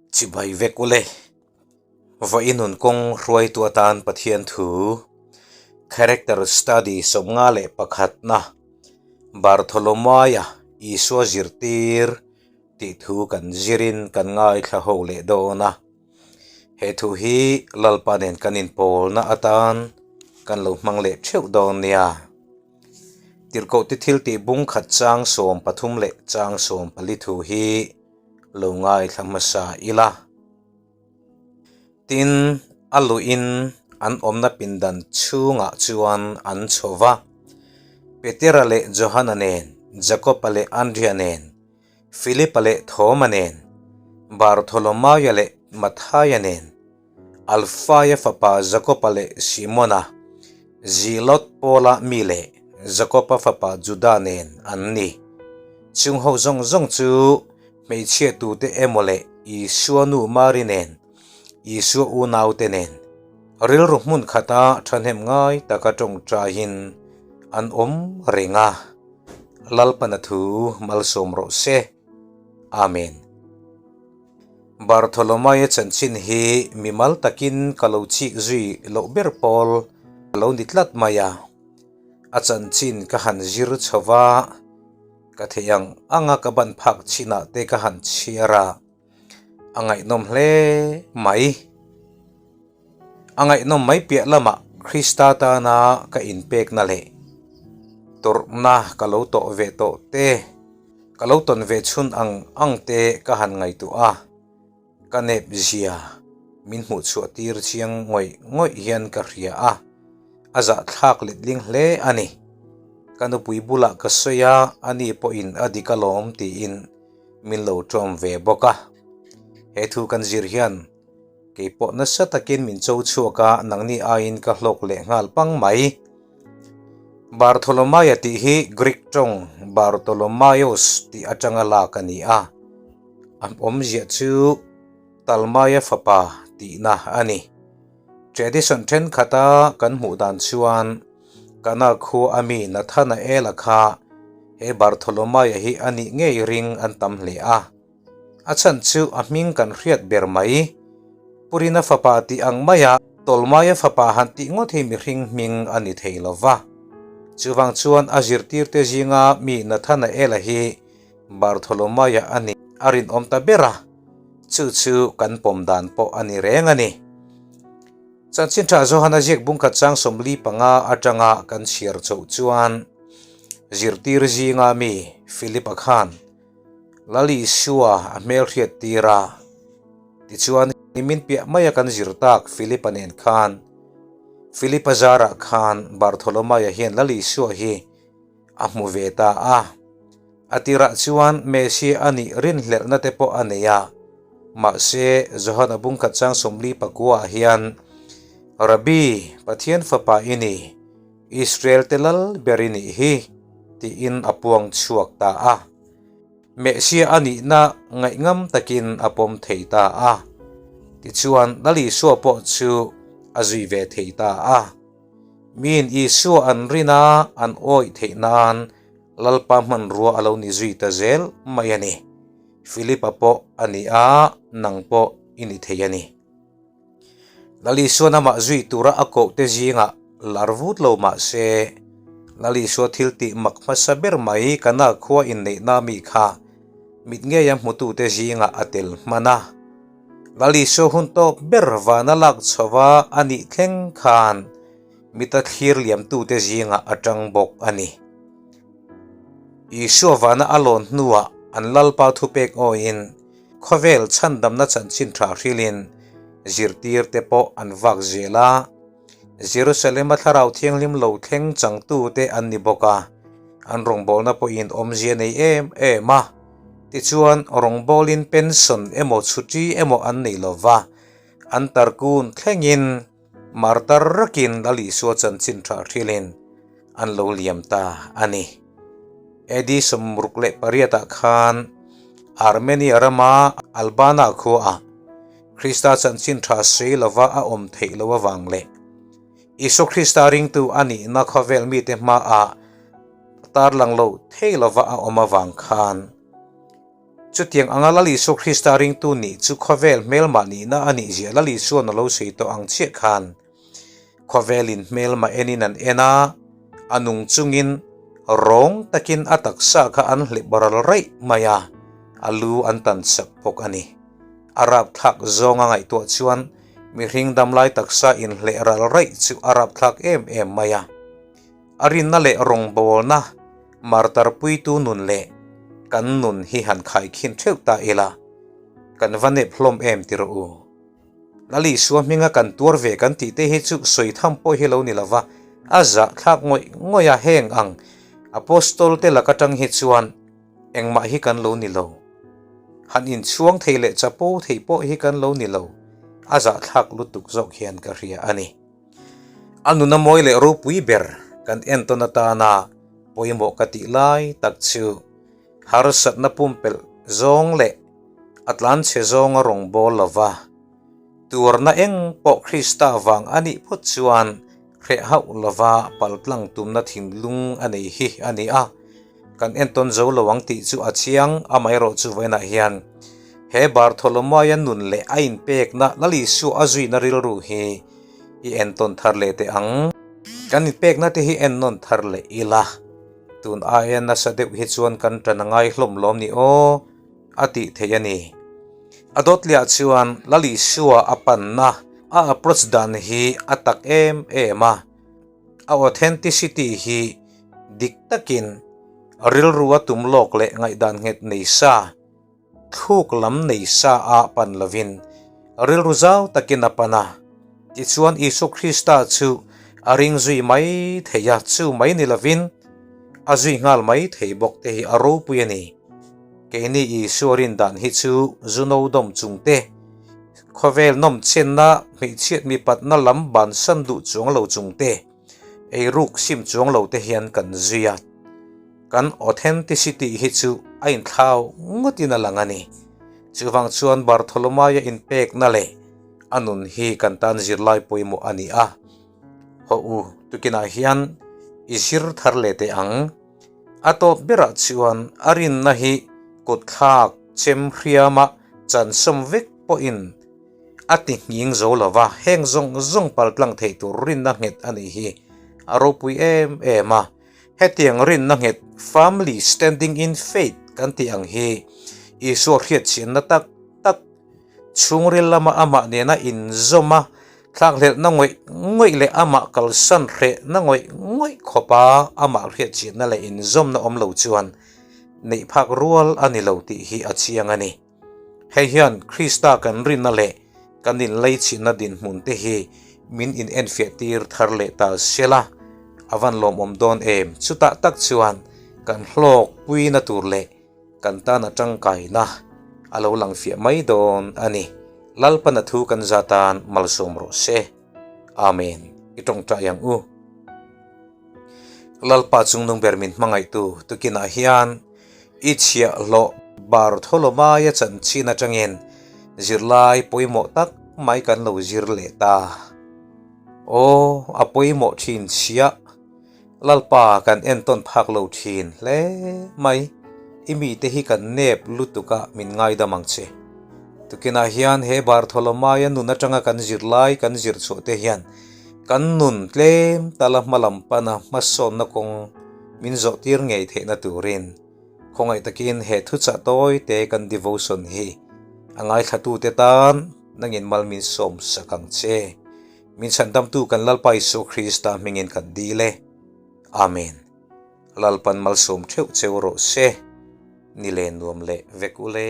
Chibai vek ule. Vawiin nun kawng hruaitu atan Pathian thu Character Study 51na Bartholomaia Isua zirtir tih thu kan zirin kan ngaithla ho leh dawn a. He thu hi Lalpa nen kan inpawlna atan kan lo hmang leh theuh dawn nia. Tirhkohte thiltih bung khat chang 13 leh chang 14 thu hi lo ngaithla hmasa ila. Tin, a luhin an awmna pindan chhungah chuan an chho va, Petera leh Johana nen, Jakoba leh Andria nen, Filipa leh Thoma nen, Bartholomaia leh Matthaia nen, Alfaia fapa Jakoba leh Simona, Zilot pawla mi leh Jakoba fapa Juda nen an ni. Chung ho zawng zawng chu hmeichhia tute emaw leh Isua nu Mari nen, Isua unaute nen, rilru hmun khata thahnem ngai taka tawngtaiin an awm reng a. Lalpana thu malsawm rawh se. Amen. Bartholomaia chanchin hi mimal takin ka lo chik zui loh ber pawl a lo ni tlat mai a. A chanchin ka han zir chho va, ka theih ang anga ka ban phak chinah te ka han chhiar a, a ngaihnawm hle mai. A ngaihnawm mai piah lamah Krista tana ka inpekna leh tawrhna ka lo tawh ve tawh te, ka lo tawn ve chhun ang ang te ka han ngaihtuah a, ka nep zia min hmuh chhuah tir chiang ngawih ngawih hian ka hria a, a zahthlak letling hle a ni. Ka nupui bulah ka sawi a, ani pawhin a dik alawm tiin min lo ṭawm ve bawk a. He thu kan zir hian Kei pawh nasa takin min cho chhuak a, nangni aiin ka hlawk leh nghal pang mai. Bartholomaia tih hi Greek tawng Bartolomaios tih atanga lak a ni a, a awmzia chu Talmaia fapa tihna a ni. Tradition thenkhat-a kan hmuh dan chuan Kana khua ami Nathanaela kha he Bartholomaia hi a nih ngei ring an tam hle a. A chhan chu a hming kan hriat ber mai. Purina fapa tih ang maia Tawlmaia fapa han tih ngawt hi mihring hming a ni thei lo va. Chuvang chuan a zirtirte zinga mi Nathanaela hi Bartholomaia a ni a rinawm ta ber a, chu chu kan pawm dan pawh a ni reng a ni. Chanchin tha Johana ziak bungkhat chang 45 atanga kan chhiar chhoh chuan zirtir zinga mi Philip-a khan Lal Isua a hmelhriat tir a, tichuan nimin piah maia kan zir tak Philip-a nen khan, Philip-a zarah khan Bartholomaia hian Lal Isua hi a hmu ve ta a. A tirah chuan Messia a nih rinhlelhna te pawh a nei a, mahse Johana bungkhat chang 49 ah hian, Rabbi, Pathian fapa i ni, Israel te lal ber i nih hi, tiin a puang chhuak ta a. Messiah a nihna ngaihngam takin a pawm thei ta a. Tichuan, Lal Isua pawh chu a zui ve thei ta a. Miin Isua an rin a, an awih theih nan Lalpa hmanrua a lo ni zui ta zel mai a ni. Philipa pawh a ni a, nang pawh i ni thei a ni. Lal Isuan amah zui tura a koh te zingah lar vut lo mah se, Lal Isua thil tih mak hmasa ber mai Kana khua inneihna mi kha mit ngeia hmutute zingah a tel hman a. Lal Isua hun tawp ber vana lak chhova a nih thleng khan mita thlir liamtute zingah a tang bawk a ni. Isua vana a lawn hnuah an Lalpa thupek awiin Khawvel chhandamna chanchin tha hrilin zirtir te pawh an vak zel a, Jerusalem-a Thlarau Thianghlim lo thleng changtute an ni bawk a, an rawngbawlna pawhin awmzia nei em em a. Tichuan, rawngbawlin pension emaw chhuṭi emaw an nei lo va, an tarkun thlengin martar rakin Lal Isua chanchin tha hrilin an lo liam ta a ni. AD 68 ah khan Armenia rama Albana khuaah Krista chanchin tha sawi lova a awm theih loh avang leh Isua Krista ringtu a nihna khawvel mite hmaah tarlang lo thei lova a awm avang khan. Chutiang anga Lal Isua Krista ringtu nih chu khawvel hmelmah nihna a nih zia Lal Isua'n a lo sawi tawh ang chiah khan khawvelin hmelmah enin an en a, a nung chungin rawng takin a taksa kha an hlep ral raih mai a, a lu an tan sak bawk a ni. A rapthlak zawnga ngaihtuah chuan mihring damlai taksa inhleh ral raih chu a rapthlak em em mai a. A rinna leh rawngbawlna martarpuitu nun leh kan nun hi han khaikhin theuh ta ila, kan va nep hlawm em ti rawh u. Lal Isua hminga kan tuar ve kan tih te hi chu sawi tham pawh hi lo ni lova, a zahthlak ngawih ngawih a heng ang Apostol te lak atang hi chuan engmah hi kan lo ni lo. Han inchhuang thei leh chapo thei pawh hi kan lo ni lo, a zahthlak lutuk zawk hian ka hria a ni. A nuna mawi leh ropui ber kan entawn atana pawimawh ka tih lai tak chu harsatna pumpelh zawng leh a tlanchhe zawnga rawn bawl lo va, tuarna eng pawh Krista vang a nih phawt chuan hreh hauh lova paltlang tumna thinlung a nei hi a ni a. Kan entawn zo lo ang tih chu a chiang, amaherawhchu vawiinah hian he Bartholomaia nun leh a inpekna Lal Isua a zuina rilru hi i entawn thar leh teh ang. Kan inpekna te hi ennawn thar leh ila, tun aia nasa deuh hi chuan kan tan a ngai hlawm lawm ni aw a tih theih a ni. A dawtliah chuan Lal Isua a panna a approach dan hi a tak em em a. A authenticity hi dik takin rilru a tum lawk leh ngaihdan nghet nei sa, thluk lam nei sa a pan lovin rilru zau takin a pan a. Tichuan Isua Krista chu a ring zui mai thei a, chu mai ni lovin a zui nghal mai thei bawk te hi a ropui a ni. Keini Isua rin dan hi chu zu no dawm chung te, Khawvel nawmchenna hmeichhiat mipatna lam bansan duh chuang lo chung te, eiruk sim chuang lo te hian kan zui a. Kan authenticity hi chu a inthlau ngawtin a lang a ni. Chuvang chuan Bartholomaia inpekna leh a nun hi kan tan zirlai pawimawh a ni a. Hawh u, tukinah hian i zir thar leh teh ang. A tawp berah chuan a rinna hi kutthlak chem hriama chansawm vek pawhin a ti nghing zo lo va, heng zawng zawng paltlang thei tur rinna nghet a nih hi a ropui em em a. Hetiang rinna nghet firmly standing in faith kan tih ang hi Isua hriatchhianna tak tak Chhungril lama amah nena inzawm a, thlakhlelhna ngawih ngawih leh amah kalsan hrehna ngawih ngawih khawpa amah hriatchianna leh inzawmna awm lo chuan neih phak rual a ni lo tih hi a chiang a ni. Hei hian Krista kan rinna leh kan inleichhinna dinhmun te hi min inenfiah tir thar leh ta sela a van lawmawm dawn em? Chutah tak chuan kan hlawkpuina tur leh Kan tan a tangkaina a lo lang fiah mai dawn a ni. Lalpana thu kan za tan malsawm rawh se. Amen. I tawngtai ang u. Lalpa chungnung ber min hmangaihtu tukinah hian i chhiahhlawh Bartholomaia chanchin atangin zirlai pawimawh tak mai kan lo zir leh ta. Aw, a pawimawh thin chhiah. Lalpa kan entawn phak lo thin hle mai, i mite hi kan nep lutuk a min ngaidam ang che. Tukinah hian he Bartholomaia nun atanga kan zirlai kan zir chhuah te hian kan nun tlem tala hmalam pana hmasawnna kawng min zawh tir ngei theihna turin khawngaih takin he thuchah tawi te kan devotion hi a ngaithlatute tan nangin mal min sawm sak ang che. Min chhandamtu kan Lalpa Isua Krista hmingin kan dil e. Amen. Lalpan malsawm theuh cheu rawh se. Ni le nuam leh vek u le.